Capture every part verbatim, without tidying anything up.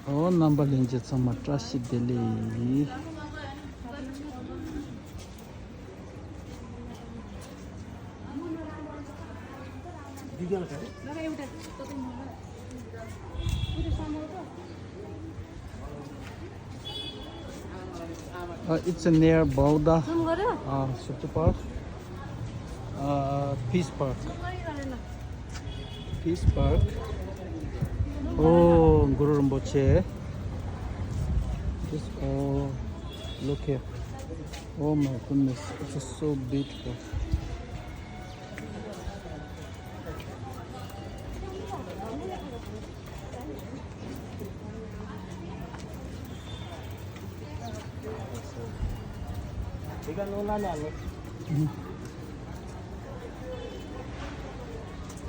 ཨོ། རྣམ་པ་ལྷན་རྒྱས་ཚང་མ་བཀྲ་ཤིས་བདེ་ལེགས། Uh, it's near Baoda, uh, Sutu Park, uh, Peace Park. Peace Park. Oh, Guru Rinpoche. Just, oh, look here. Oh my goodness, it's so beautiful.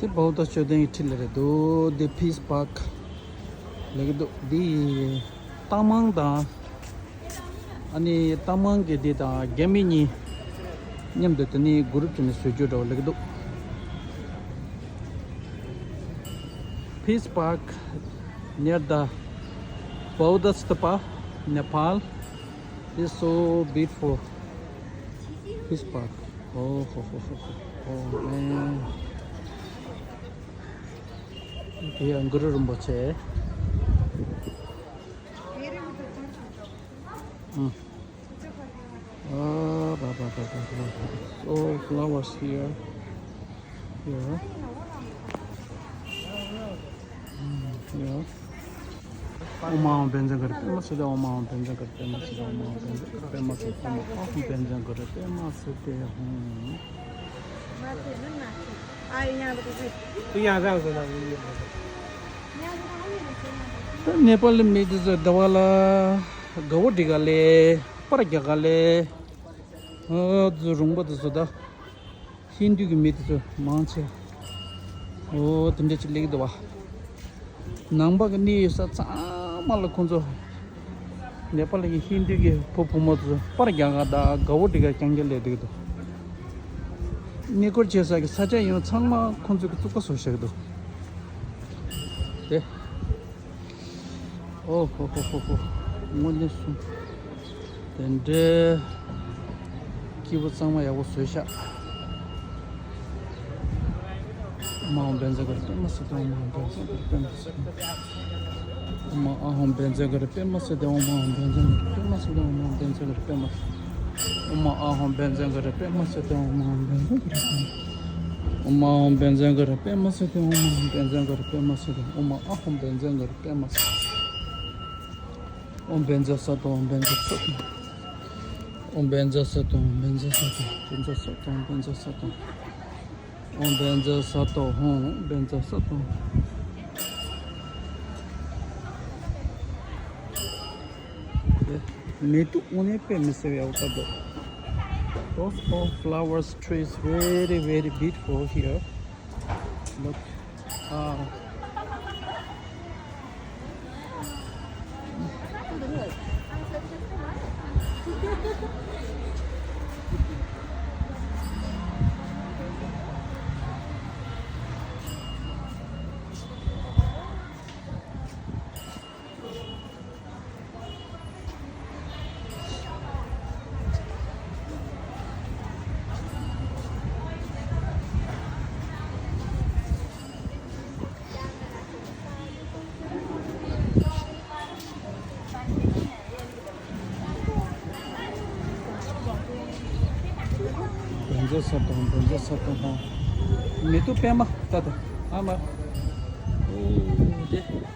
དེ་བའུ་ཏ་མཆོད་རྟེན་གྱི་འཁྲིས་ལ་རེད་འདུག་འདི་Peace Park ལབ་ཀྱི་འདུག་འདི་ཏང་མང་དང་། ཨ་ནི་ཏང་མང་གི་འདི་དང་རྒྱ་མི་གཉིས་མཉམ་དུ་དེ་ནི་གུ་རུབ་བྱས་ནས་བཟོས་རྒྱུ་འདྲ་བོ་ལབ་ཀྱི་འདུག Peace Park near the Buddha Stupa, Nepal. It's so beautiful. Peace Park. Oh, ho, ho, ho, ho. Oh, man. Okay, Guru Rinpoche. Mm. Ah, ba, ba, ba, ba, ba. So flowers here. Yeah. Mm, yeah. ཨོཾ་ཨཱཿཧཱུྃ་བཛྲ་གུ་རུ་པདྨ་སིདྡྷི། ཨོཾ་ཨཱཿཧཱུྃ་བཛྲ་གུ་རུ་པདྨ་སིདྡྷི། ཨོཾ་ཨཱཿཧཱུ���་བཛྲ་གུ་རུ་པདྨ་སིདྡྷི། ཨོཾ་ཨཱཿཧཱུྃ་བཛྲ་གུ་རུ་པདྨ་སིདྡྷི་ཧཱུྃ། ད་ནེ་པ་ལི་མི་དེ་ཚོ་ཟླ་བ་ལ་དགའ་བོ་འགྲིག་ག་ལེ། པར་རྒྱག་ག་ལེ། ཨ་ཙི་རུང་པ་དེ་ཚོ་ད། ཧིན་རྡུ་གི་མི་དེ་ཚོ་མང་ཆེ། ཨོ་དེ་འདྲ་ཅིག་སླེབས་འདུག་བ། ནང་པ་གི་གནས་ཡོད་ས་ཚང་མ་ལ་ཁོང་ཚོ་ནེ་པ་ལི་གི་ཧིན་རྡུ་གི་བུ་བུ་མོ་དེ་ཚོ་པར་རྒྱག་ག་ད་དགའ་བོ་འགྲིག་ག་རྐྱང་རྐྱང་སླེབས་འདུག་འདུག་གནས་སྐོར་བྱེད་ས་གི་ས་ཆ་ཡོད་ཚང་མ་ཁོང་ཚོ་གི་བཙུགས་པ་བཟོ་བཞག་འདུག་དེ། ཨོ་ཧོ་ཧོ་ཧོ་ཧོ། དངོས་གནས་སུ། དེ་འདྲའི་སྐྱིད་པོ་གཙང་མ་ཡག་པོ་བཟོས་ཤག་ཨོཾ་ཨཱཿཧཱུྃ་བཛྲ་གུ་རུ་པདྨ་སིདྡྷི། ཨོཾ་ཨཱཿཧཱུྃ་བཛྲ་གུ་རུ་པདྨ་སིདྡྷི། ཨོཾ་ཨཱཿཧཱུྃ་བཛྲ་གུ་རུ་པདྨ་སིདྡྷི། ཨོཾ་ཨཱཿཧཱུྃ་བཛྲ་གུ་རུ་པདྨ་སིདྡྷི། ཨོཾ་ཨཱཿཧཱུྃ་བཛྲ་གུ་རུ་པདྨ་སིདྡྷི། ཨོཾ་ཨཱཿཧཱུྃ་བཛྲ་གུ་རུ་པདྨ་སིདྡྷི། ཨོཾ་ཨཱཿཧཱུྃ་བཛྲ་གུ་རུ་པདྨ། ཨོཾ་ཨཱཿཧཱུྃ་བཛྲ་གུ་རུ་པདྨ་སིདྡྷི། ཨོཾ་ཨཱཿཧཱུྃ་བཛྲ་གུ་རུ་པདྨ་སིདྡྷི། ཨོཾ་ཨཱཿཧཱུྃ་བཛྲ་གུ་རུ་པདྨ་སིདྡྷི། ཨོཾ་བཛྲ་སཏྭ་ཧཱུྃ། བཛྲ་སཏྭ་ཧཱུྃ། ཨོཾ་བཛྲ་སཏྭ་ཧཱུྃ། བཛྲ་སཏྭ་ཧཱུྃ། བཛྲ་སཏྭ་ཧཱུྃ། བཛྲ་སཏྭ་ཧཱུྃ། ཨོཾ་བཛྲ་སཏྭ་ཧཱུྃ། བཛྲ་སཏྭ་ཧཱུྃ། མེ་ཏོག་དངོས་གནས་དཔེ་མི་སྲིད་པའི་ཡག་པོ་བཏབ་འདུག Those all flowers trees very, very beautiful here. Look. Ah. བཛྲ་སཏྭ་ཧཱུྃ། བཛྲ་སཏྭ་ཧཱུྃ། མེ་ཏོག་པད་མ་ལྟ་དང་ཨ་མ། ཨོ་དེ།